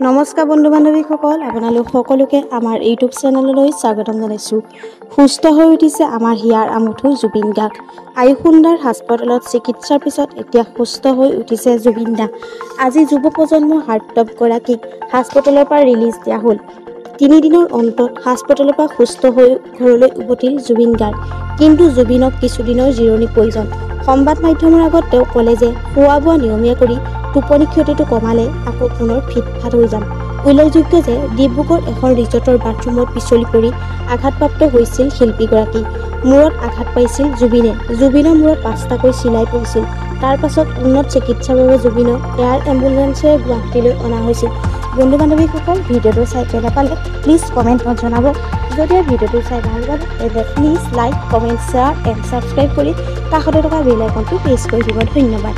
নমস্কাৰ বন্ধু বান্ধৱীসকল, আপোনালোক সকলোকে আমাৰ ইউটিউব চেনেললৈ স্বাগতম জনাইছোঁ। সুস্থ হৈ উঠিছে আমাৰ হিয়াৰ আমঠু জুবিন গাৰ্গ। আয়ুসুন্দৰ হাস্পতালত চিকিৎসাৰ পিছত এতিয়া সুস্থ হৈ উঠিছে জুবিন দা। আজি যুৱ প্ৰজন্মৰ হাৰ্টথ্ৰবগৰাকীক হাস্পতালৰ পৰা ৰিলিজ দিয়া হ'ল। তিনিদিনৰ অন্তত হাস্পতালৰ পৰা সুস্থ হৈ ঘৰলৈ উভতিল জুবিন গাৰ্গ। কিন্তু জুবিনক কিছুদিনৰ জিৰণি প্ৰয়োজন। সংবাদ মাধ্যমৰ আগত তেওঁ ক'লে যে খোৱা বোৱা নিয়মীয়া কৰি টোপনি ক্ষতিটো কমালে আকৌ পুনৰ ফিটফাট হৈ যাম। উল্লেখযোগ্য যে ডিব্ৰুগড় এখন ৰিজৰ্টৰ বাথৰুমত পিছলি পৰি আঘাতপ্ৰাপ্ত হৈছিল শিল্পীগৰাকী। মূৰত আঘাত পাইছিল জুবিনে। জুবিনৰ মূৰত 5টাকৈ চিলাই পৰিছিল। তাৰ পাছত উন্নত চিকিৎসাৰ বাবে জুবিনক এয়াৰ এম্বুলেন্সেৰে গুৱাহাটীলৈ অনা হৈছিল। বন্ধু বান্ধৱীসকল, ভিডিঅ'টো চাই কেনে পালে প্লিজ কমেণ্টত জনাব। যদি ভিডিঅ'টো চাই ভাল পালে তেন্তে please like, comment, share and subscribe কৰি কাষতে থকা বেল আইকনটো প্ৰেছ কৰি দিব। ধন্যবাদ।